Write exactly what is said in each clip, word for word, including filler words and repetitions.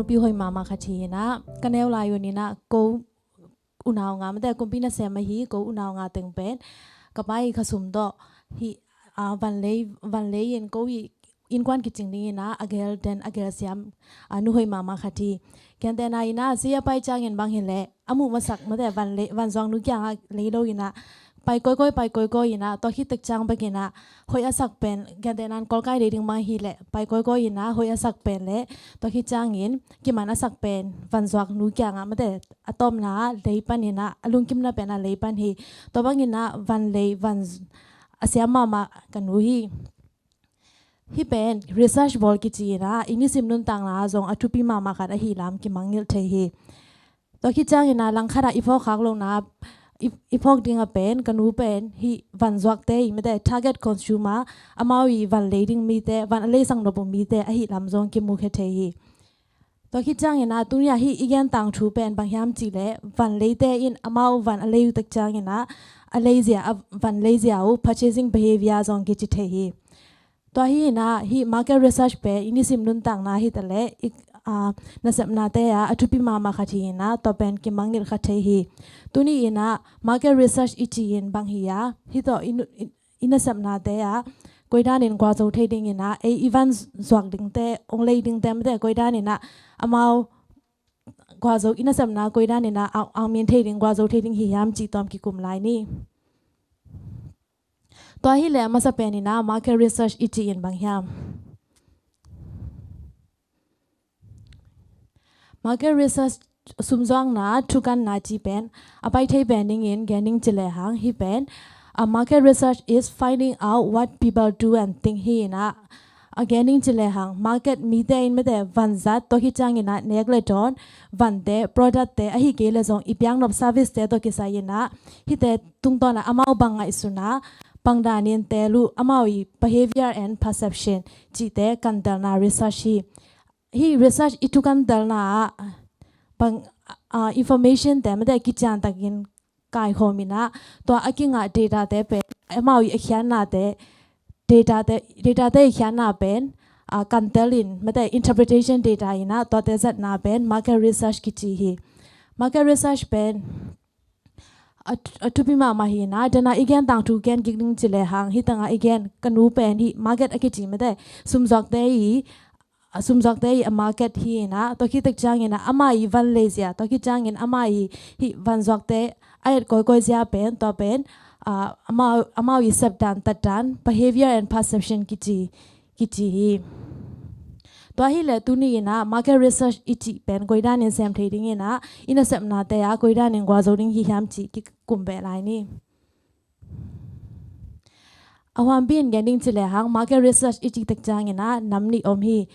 nupi hoih mahmah khat hi inah, ka neu lai un inah ko unau nga, mate kumpi nasem ahi ko unau nga teng pen ka pa i khasum tawh hih, ah, vanlei, vanlei in ko i innkuan kicing ding inah a gel den, a gel siam, ah, nu hoih mahmah khat hi. Gentehna inah si a pai ciangin bang hileh a muh masak, mate vanlei, vanzuak nu kiangah lei lo inah pai kawikawi, pai kawikawi inah, tua khit tek ciang bek inah hoih a sak pen, gentehna in kawlkai lei ding bang hileh pai kawikawi inah hoih a sak pen leh tua khit ciangin kiman a sak pen vanzuak nu kiangah, mate a tawpna ah lei pan inah, a lungkimna pen ah lei pan hi. Tua bang inah vanlei, van a siam mahmah ka nu hi. Hih pen research bawl kici inah i nisim nuntakna ah zong a thupi mahmah khat ahi lam kimangngilh thei hi. Tua khit ciang inah langkhat ah i phawk khak lohna i, i phawk ding a pen ka nu pen hih vanzuakte i, mate target consumer, amau i vanlei ding mite, van a lei sang nop uh mite ahi lam zong kimukhia thei hi. Tua khit ciang inah tuni ah hih i gen tangthu pen bang hiam cih leh vanleite in amau van a lei uh tek ciang inah a leizia, a vanleizia uh purchasing behavior zong kici thei hi. Tua hi inah hih market research pen i nisim nuntakna hi ta leh i, ah, nasepnate ah a thupi mahmah khat hi inah tua pen kimangngilh kha thei hi. Tuni inah market research i ci in bang hi a, hih tawh i nu-, i, i nasepnate ah koi dan in gualzo thei ding inah ei i vanzuak dingte, ong lei dingte, mate koi dan inah amau gualzo, i nasepna koi dan inah ang, angmin thei ding, gualzo thei ding hi hiam cih tawm kikum lai ni. Tua hileh a masa pen inah market research i ci in bang hiam? Market research, sumzuakna, thukanna ci pen a pai thei pen dingin gen ding ci lehang hih pen, a market research is finding out what people do and think hi inah, a gen ding ci lehang market mite in, mate vanzat, tua khit ciang inah nek le dawn, vante, product te, ahi kei leh zong i piaknop service te tawh kisai inah hihte tungtawn ah amau bang ngaihsun a, bang dan in tel uh, amau i behavior and perception cihte kantelna research hi. Hih research i thukantelna ah bang, ah, information te, mate kiciantakin kaikhawm inah tua a kingah data te pen amau i a khiatnate, data te, data te i khiatna pen, ah, kantel in, mate interpretation data inah tuate zatna pen market research kici hi. Market research pen a, a thupi mahmah hi inah, dena i gen tangthu gen kik ding ci lehang hih tengah i gen ka nu pen hih market a kici, mate sumzuakte i, a sumzuakte i a market hi inah, tua khit tek ciang inah amah i vanleizia, tua khit ciangin amah i hih vanzuakte a et kawikawi zia pen, tua pen, ah, amau, amau i sepdan, tatdan, behavior and perception kici, kici hi. Tua hileh tuni inah market research i cih pen koi dan in sem thei ding inah i nasepnate ah koi dan in gualzo ding hi hiam cih kikum beh lai ni. A huampi in gen ding ci lehang market research i cih tek ciang inah nam nih om hi.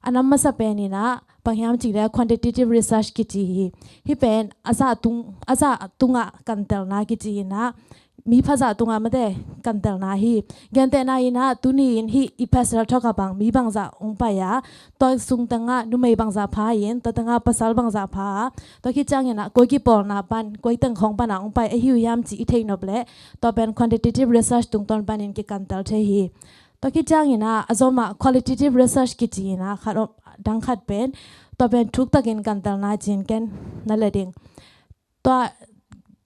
A nam masa pen inah bang hiam cih leh quantitative research kici hi. Hih pen a zah tung, a zah tungah kantelna kici inah, mi phazah tungah, mate kantelna hi. Gentehna inah tuni in hih i pasal thawk ah bang mi bangzah ong pai a, tua sung tengah numei bangzah pha in, tua tengah pasal bangzah pha a, tua khit ciang inah koi kipawlna pan, koi teng khawng pan ah ong pai ahi uh hiam cih i theih nop leh tua pen quantitative research tungtawn panin kikantel thei hi. Tua khit ciang inah a zom ah qualitative research kici inah khat om, dang khat pen, tua pen thuktakin kantelna ci-in ken na le ding. Tua,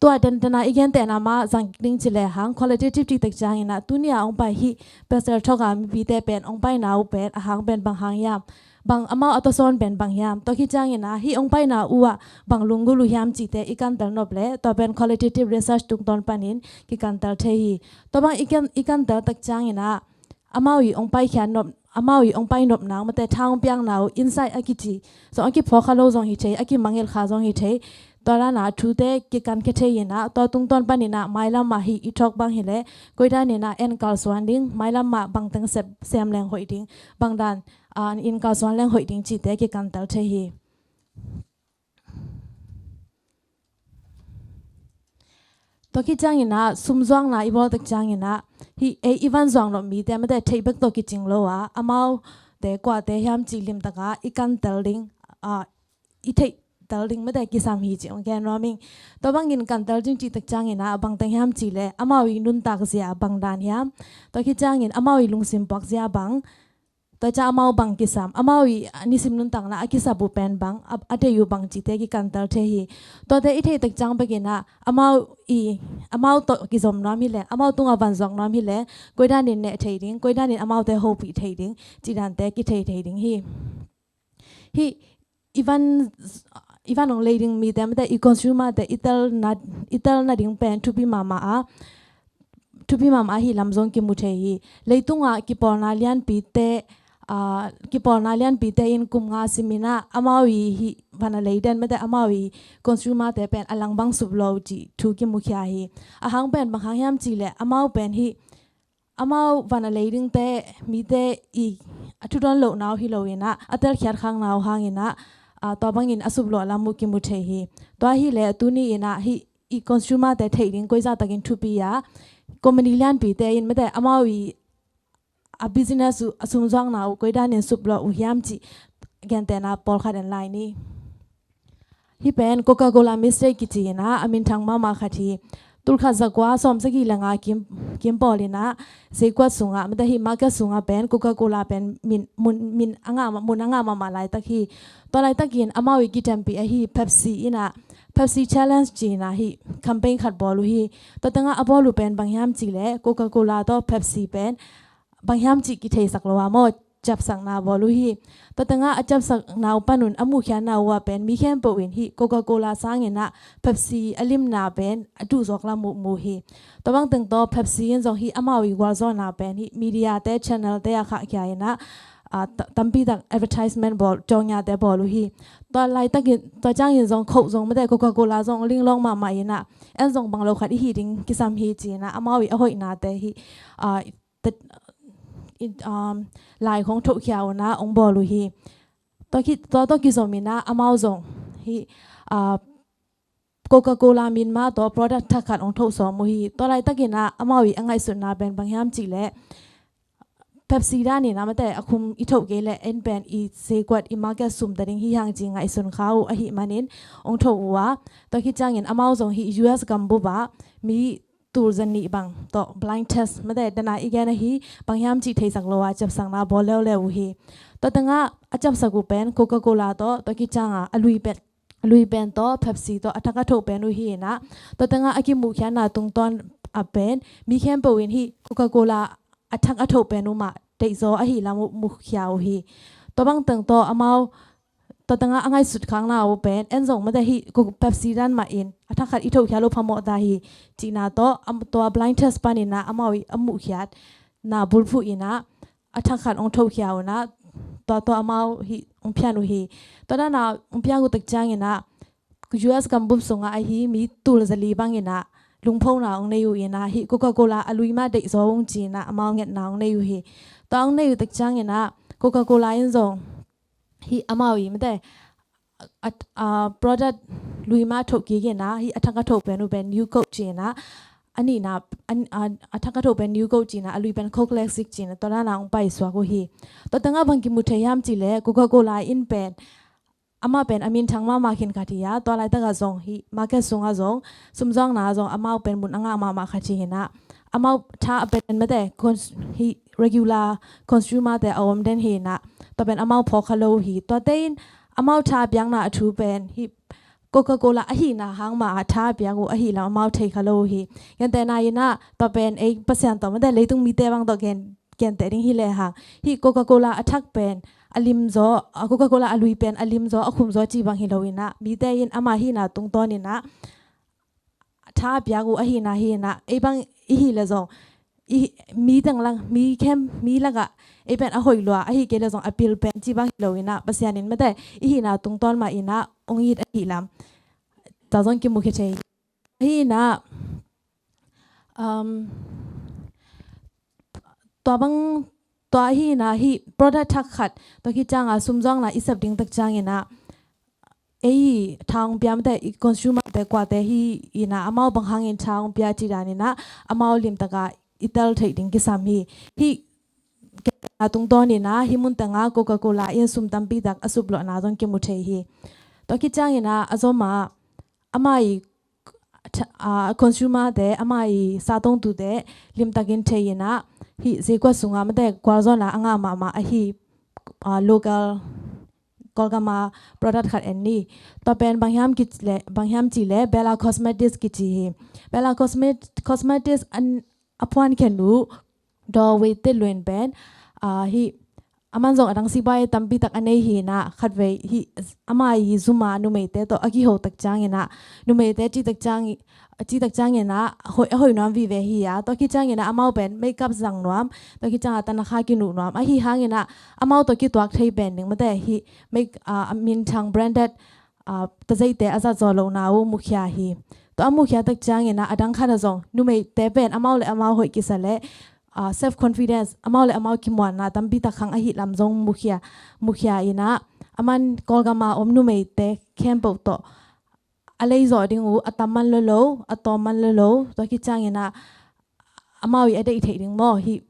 tua dendena i gentehna mah zang ding ci lehang qualitative cih tek ciang inah tuni a ong pai hih pasal thawk a mipite pen ong paina uh pen a hang pen bang hang hiam, bang amau a tawsawn pen bang hiam, tua khit ciang inah hih ong paina uh ah bang lunggulh uh hiam cihte i kantel nop leh tua pen qualitative research tungtawn panin kikantel thei hi. Tua bang i kan, i kantel tek ciang inah amau i ong paikhiat nop, amau i ong pai nopna, mate tha ong piakna uh insight a kici zong, a kiphawk kha lo zong hi thei, a kimangngilh kha zong hi thei. Tua dan a thute kikankhia thei inah tua tungtawn pan inah mailam ah hih i thawk bang hileh koi dan inah en kalsuan ding, mailam ah bangteng sep, sem leng hoih ding, bang dan, ah, in kalsuan leng hoih ding cihte kikantel thei hi. Tua khit ciang inah sumzuakna i bawl tek ciang inah hih ei i vanzuak nop mite, mate theih bek tawh kicing lo a, amaute kuate hiam cih limtak a i kantel ding, ah, i theihtel ding, mate kisam hi cih ong gen nuam ing. Tua bangin kantel ding cih tek ciang inah bangteng hiam cih leh amau i nuntak zia bang dan hiam, tua khit ciangin amau i lungsim puak zia bang, Tua ciang amau bang kisam, amau i nisim nuntakna a kisap uh pen bang, a, a deih uh bang cihte kikantel thei hi. Tuate i theih tak ciang bekin ah amau i, amau tawh kizom nuam hi leng, amau tungah van zuak nuam hi leng, koi danin neh thei ding, koi danin amaute hopih thei ding, cih dante kithei thei ding hi. Hih i van, i van hong lei ding mite, mate i consumer te i tel na, i tel nading pen thupi mahmah a, thupi mahmah ahi lam zong kimu thei hi. Leitungah kipawlna lianpite, aa, kipawlna lianpite in kum nga simin ah amau i hih van a lei den, mate amau i consumer te pen a lang bang sup lo cih thu kimukhia hi. A hang pen bang hang hiam cih leh amau pen hih amau van a lei dingte, mite i a thudawn lohna uh hi loin ah, a telkhiat khakna uh hangin ah, aa, tua bangin a suplawh lam uh kimu thei hi. Tua hi leh tuni in ah hih i consumer te theih ding koi zahtakin thupi a, company lianpite in, mate amau i a business uh, a sumzuakna uh koi danin suplawh uh hiam cih gentehna pawlkhat en lai ni. Hih pen Coca-Cola mistake kici in ah, a minthang mahmah khat hi. Tulkhat zakua sawmsagih le nga kim, kim pawl in ah, zeikuat sungah, mate hih market sungah pen Coca-Cola pen min, mun, min a ngah, mun a ngah mahmah laitak hi. Tua laitakin amau i kitempi ahi Pepsi in ah, Pepsi Challenge ci in ah hih campaign khat bawl uh hi. Tua tengah a bawl uh pen bang hiam cih leh Coca-Cola tawh Pepsi pen bang hiam cih kitheisak lo a maw, ciapsakna bawl uh hi. Tua tengah a ciapsakna uh panun a muhkhiatna uh ah pen mi khempeuh in hih Coca-Cola sangin ah Pepsi a limna pen a duhzawk lam uh mu hi. Tua bang teng tawh Pepsi in zong hih amau i gualzawhna pen hih media te, channel te ah khahkhia in ah, aa, ta-, tampi tak advertisement bawl, cawngiate bawl uh hi. Tua laitakin, tua ciangin zong Coke zong, mate Coca-Cola zong linglawng mahmah in ah, en zong bang lo khat i hi ding kisam hi ci in ah amau i a hoihnate hih, aa, tat-, in, um, lai khong thohkhia un ah hong bawl uh hi. Tua ki, tua tawh kizom in ah amau zong hih, ah, Coca-Cola min mah tawh product thak khat hong thoh sawm uh hi. Tua laitakin ah amau i a ngaihsutna pen bang hiam cih leh Pepsi danin ah, mate a khum i thoh kei leh en pen i zeikuat, i market sum ta ding hi hang ci ngaihsun kha uh ahih manin hong thoh uh a. Tua khit ciangin amau zong hih U S gambup ah mi tul zanih bang tawh blind test, mate dana i gen ahi, bang hiam cih theisak lo a ciapsakna bawl leuleu uh hi. Tua tengah a ciapsak uh pen Coca-Cola tawh, tua khit ciangah a lui pen, a lui pen tawh Pepsi tawh a thak a thoh pen uh hi in ah, tua tengah a kimuhkhiatna tungtawn ah pen mi khempeuh in hih Coca-Cola a thak a thoh pen uh mah deihzaw ahi lam uh mukhia uh hi. Tua bang teng tawh amau tua tengah a ngaihsut khakna uh pen, en zong mate hih Coke, Pepsi dan mah in a thak khat i thohkhia lo phamawh ta hi cihna tawh, am, tua blind test panin ah amau i a muhkhiatna bulphuh in ah a thak khat hong thohkhia un ah, tua tawh amau hih hong phian uh hi. Tua dan a hong piak uh tak ciangin ah U S gambup sungah ahi mi tul zali bangin ah lungphona hong nei uh in ah, hih Coca-Cola a lui mah deihzaw ung ci in ah amau ngetna hong nei uh hi. Tua hong nei uh tak ciangin ah Coca-Cola in zong hih amau i mate a, a, product lui mah thoh kik in ah, hih a thak a thoh pen uh pen New Coke ci in ah, a nihna, a, a, a thak a thoh pen New Coke ci in ah, a lui pen Coke Classic ci in ah, tua dan a hong paisuak uh hi. Tua tengah bang kimu thei hiam cih leh Coca-Cola in pen amah pen a minthang mahmah khin khat hi a, tua laitakah zong hih market sungah zong, sumzuakna ah zong amau pen mun a ngah mahmah khat hi in ah, amau tha a pia den, mate cons-, hih regular consumer te a om den hi in ah, tua pen amau phawk kha lo uh hi. Tuate in amau tha a piakna a thu pen hih Coca-Cola ahihna hang mah a tha a piak uh ahih lam amau thei kha lo uh hi. Gentehna in ah, tua pen ei Pasian tawh, mate leitung mite bang tawh gen, genteh ding hi lehang, hih Coca-Cola a thak pen a limzaw, a Coca-Cola a lui pen a limzaw, a khumzaw cih bang hi lo in ah, mite in ama hihna tungtawn in ah tha a piak uh ahihna hi in ah, ei bang i hih leh zong, i, mi teng lak, mi khem, mi lakah ei pen a hoih lua, ahih kei leh zong a pil pen cih bang hi lo in ah, Pasian in mate i hihna tungtawn mah in ah hong it ahih lam, tua zong kimukhia thei hi in ah, um, tua bang, tua hi in ah, hih product thak khat, tua khit ciangah sumzuakna i sep ding tak ciangin ah, ei tha hong pia, mate i consumer te kuate hi in ah, amau bang hangin tha hong pia cih dan in ah amau limtakah i tel theih ding kisam hi. Hih a tungtawn in ah hih mun tengah Coca-Cola in sum tampi tak a suplawhna zong kimu thei hi. Tua khit ciangin ah a zom ah amah i tha-, a, consumer te, amah i satongtute limtakin thei in ah, hih zeikuat sungah mate gualzawhna a ngah mahmah ahi ah, local Kawlgama product khat en ni. Tua pen bang hiam kici le, bang hiam ci le Bella Cosmetics kici hi. Bella Cosmet-, Cosmetics an, a phuan khen uh Daw Wei Tet Luan pen, ah, hi, aman zong a dang sibai tampi tak a nei hi na, khatvei hi, ama i zuma numeite tawh a kiho tak ciangin ah, numeite ci tak ciang, ci tak ciangin ah, hoih, a hoih nuam vive hi a, tua khit ciangin ah amau pen makeup zang nuam, tua khit ciangin ah tanakha kinuh nuam, ahi hangin ah amau tawh kituak thei pen ding mate hi, make, ah, a minthang branded, ah, tazeite a zat zaw lohna uh mukhia hi. Tua a mukhia tak ciangin ah a dang khat ah zong numeite pen amau le amau hoih kisa le, ah, self confidence, amau le amau kimuanna tampi tak khang ahi lam zong mukhia, mukhia in ah, aman Kawlgama om numeite khempeuh tawh a lei zawh ding uh, a tam man lo lo, a tawm man lo lo, tua khit ciangin ah amau i a deih theih ding maw hi,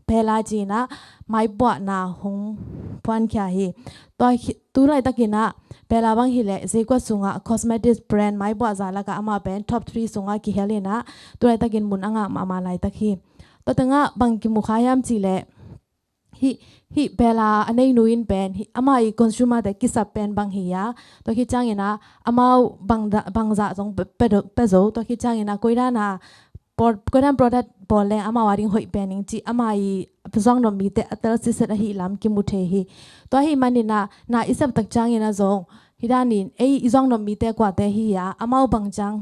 Bella ci-in ah maipuahna hong phuankhia hi. Tua hi, tu laitakin ah Bella bang hi leh zeikuat sungah cosmetics brand maipuah za lakah amah pen top three sungah kihel in ah, tu laitakin mun a ngah mahmah laitak hi. Tua tengah bang kimukha hiam ci leh, hi, hi Bella a neinu in pen, hi, ama i consumer te kisap pen bang hi a, tua khit ciangin ah amau bang da, bang zah zong pe, pe do, pe zo, tua khit ciangin ah koidan a, por, koidan product bawl leng amau a ding hoih pen ning ci, ama i zuak nop mite a tel siset ahi lam kimu thei hi. Tua hi manin ah na i sep tak ciangin ah zong, hi danin ei i zuak nop mite kuate hi a, amau bang ciang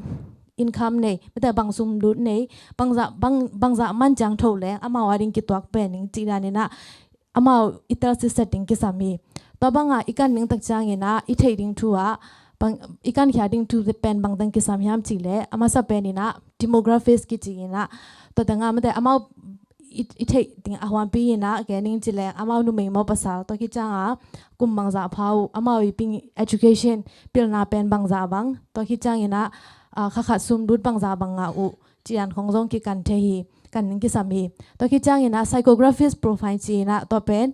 income nei, mate bang sum lut nei, bang zah, bang, bang zah man ciang tho leng amau a ding kituak pen ning ci danin ah amau i tel siset ding kisam hi. Tua bangah i kan ning tak ciangin ah i theih ding thu ah, bang, i kankhia ding thu pen bang teng kisam hiam ci leh, a masa pen in ah demographics kici in ah, tua tengah mate amau i, i theih ding a huampi in ah, gen ning ci leng amau numei maw pasal, tua khit ciangah kum bang zah pha uh, amau i ping education pilna pen bang zah bang, tua khit ciangin ah, ah, kha khat sum lut bang zah bang ngah uh, ci dan khong zong kikan thei hi, kan ning kisam hi. Tua khit ciangin ah psychographics profile ci in ah, tua pen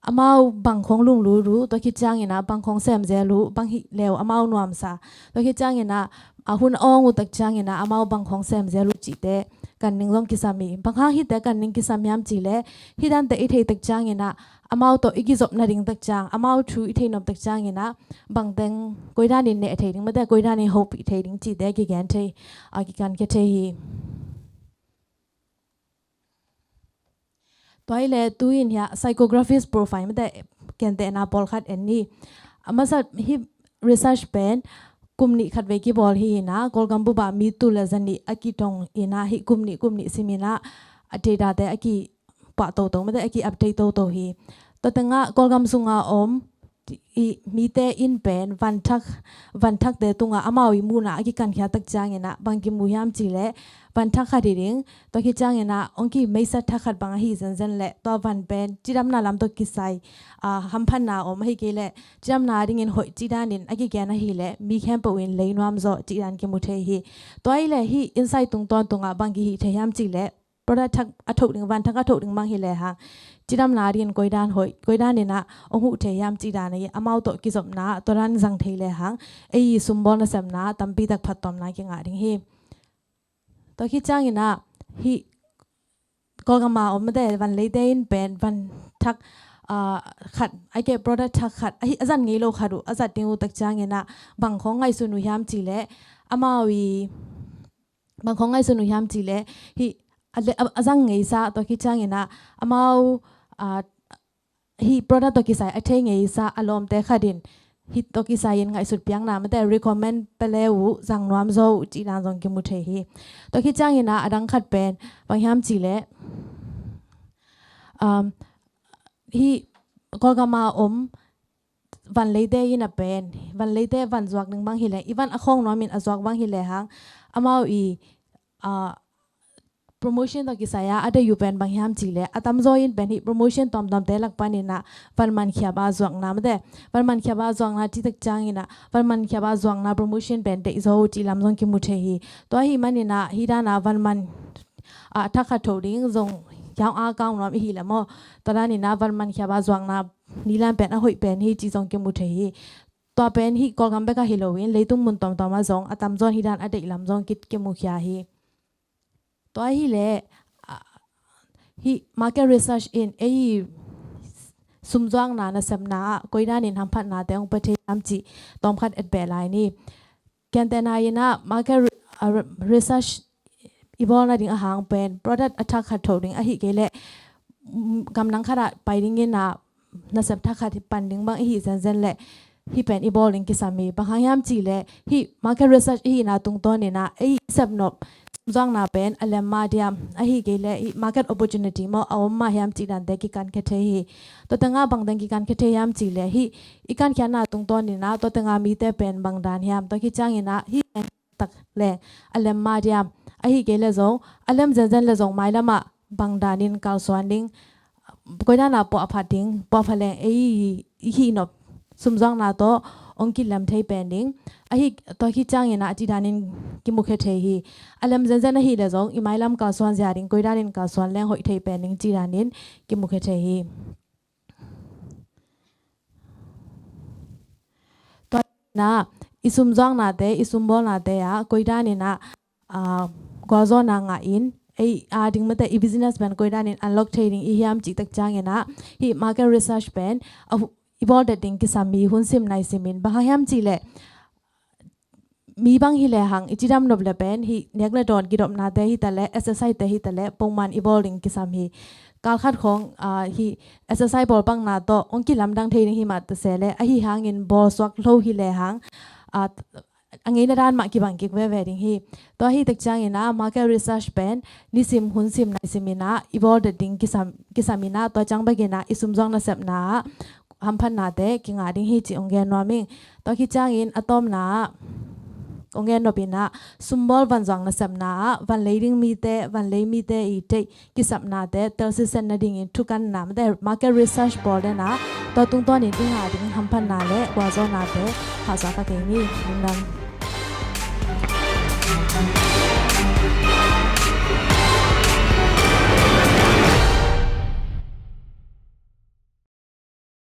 amau bang khong lunglut uh, tua khit ciangin ah bang khong sem zel uh, bang hih leh amau nuamsa, tua khit ciangin ah a hun a awng uh tak ciangin ah amau bang khong sem zel uh cihte kan ning zong kisam hi. Bang hang hihte kan ning kisam hiam ci leh, hih dante i thei tak ciangin ah amau tawh i kizop nading tak ciang, amau thu i thei nop tak ciangin ah bang teng koidan in neh thei ding, mate koidan in hopih thei ding cihte kigen thei, a kikan khia thei hi. Tua hi leh tu-in hiah psychographics profile mate kentehna pawlkhat en ni. A masa hi research pen kum nih khatvei kibawl hi in ah, Kawlgam bup ah mi tul le zanih a kitong in ah, hih kum nih kum nih sim in ah a data te a kipuah toto mate a ki-update toto hi. Tua tengah Kawlgam sunga om i mite in pen vanthak, vanthakte tungah amau i muhna a kikankhia tak ciangin ah bang kimu hiam ci leh, vanthak khat hi ding, tua khit ciangin ah hong ki meisa thak khat bang ahi zenzen leh, tua van pen cidamna lam tawh kisai, ah, hamphatna om ahi kei leh cidamna dingin hoih cih danin a kigen ahi leh mi khempeuh in lei nuam zaw cih dan kimu thei hi. Tua hi leh hih insight tungtawn tungah bang kihih thei hiam ci leh, product thak a thok ding, vanthak a thok ding bang hi lehang cidamna dingin koidan hoih, koidan in ah hong huh thei hiam cih dan ahi, amau tawh kizopna tua dan zang thei lehang ei i sumbawl nasepna tampi tak phattuamna kingah ding hi. Tua khit ciangin ah hih Kawlgam a om mate van leite in pen vanthak, ah, khat, ai ke product thak khat ahi, a zat ngei lo khat uh a zat ding uh tak ciangin ah bang khong ngaihsun uh hiam ci leh, amau i bang khong ngaihsun uh hiam ci leh, hih a le, a, a zang ngeisa, tua khit ciangin ah amau, ah, hih product tawh kisai a thei ngeisa a lawmte khat in hih tawh kisai in ngaihsut piakna mate recommend pia le uh zang nuam zaw uh cih dan zong kimu thei hi. Tua khit ciangin ah a dang khat pen bang hiam ci leh, um, hih Kawlgam a om van leite in a pen, van leite van zuak ding bang hi leh, i van a khawng nuam in a zuak bang hi lehang, amau i, ah, promotion tawh kisai a a deih uh pen bang hiam ci leh, a tamzaw in pen hih promotion tuamtuamte lak panin ah van man khiap a zuakna mate, van man khiap a zuakna cih tak ciangin ah van man khiap a zuakna promotion pen deih zaw uh cih lam zong kimu thei hi. Tua ahih manin ah hih dan a van man, ah, thak khat tho ding zong hiau a kau nuam i hi leh maw, tua danin ah van man khiap a zuakna nilam pen a hoih pen hi cih zong kimu thei hi. Tua pen hih Kawlgam bek ah hi loin leitung mun tuamtuam ah zong a tamzaw in hih dan a deih lam zong ki, kimukhia hi. Tua hi leh, ah, hih market research in ei sumzuakna nasepna ah koidanin hamphatnate hong pia thei hiam cih tawmkhat etbeh lai ni. Kiantehna in ah market re-, ah, re-, research i bawl nading a hang pen product a thak khat tho ding ahih kei leh, mm, gamdang khat ah pai dingin ah nasep thak khat pan ding bang i hih zenzen leh hih pen i bawl ding kisam hi. Bang hang hiam cih leh hih market research i hihna tungtawnin ah ei i sepnop sumzuakna pen a lem mah diam, ahih kei leh hih market opportunity maw a om mah hiam cih dante kikankhia thei hi. Tua tengah bang teng kikankhia thei hiam cih leh hih i kankhiatna tungtawnin ah tua tengah mite pen bang dan hiam, tua khit ciangin ah hih tak leng a lem mah diam, ahih kei leh zong a lem zenzen leh zong mailam ah bang danin kalsuan ding, koidan ah puahphat ding, puahphat leng ei i hihnop sumzuakna tawh hong kilem thei pen ding. Ahih, tua khit ciangin ah cih danin kimukhia thei hi. A lem zenzen ahih leh zong i mailam kalsuan zia ding koidanin kalsuan leng hoih thei pen ding cih danin kimukhia thei hi. Tua in ah i sumzuaknate, i sumbawlnate ah koidanin ah, ah, gualzawhna ngahin ei a ding mate i business pen koidanin unlock thei ding i hiam cih tak ciangin ah hih market research pen a hu-, i bawl det ding kisam hi. Hun sim nai simin bang hang hiam cih leh mi bang hi lehang i cidam nop leh pen hih nek leh dawn kidopnate hi taleh exercise te hi taleh pongman i bawl ding kisam hi. Kal khat khawng, ah, hih exercise bawlpakna tawh hong kilamdang thei ding hi mah ta se leh ahi hangin bawlsuak lo hi lehang, ah, a ngeina dan mah kibang kik veve ding hi. Tua hi tak ciangin ah market research pen nisim hun sim nai simin ah i bawl det ding kisam, kisam in ah tua ciang bekin ah i sumzuak nasepna ah hamphatnate kingah ding hi cih hong gen nuam ing. Tua khit ciangin a tawpna ah hong gen nop in ah sumbawl vanzuak nasepna ah vanlei ding mite, vanlei mite i theih kisapnate telsiset nadingin thukanna mate market research bawl den ah tua tungtawnin i ngah ding hamphatna leh gualzawhnate hahsa ka kei ni. Lungdam.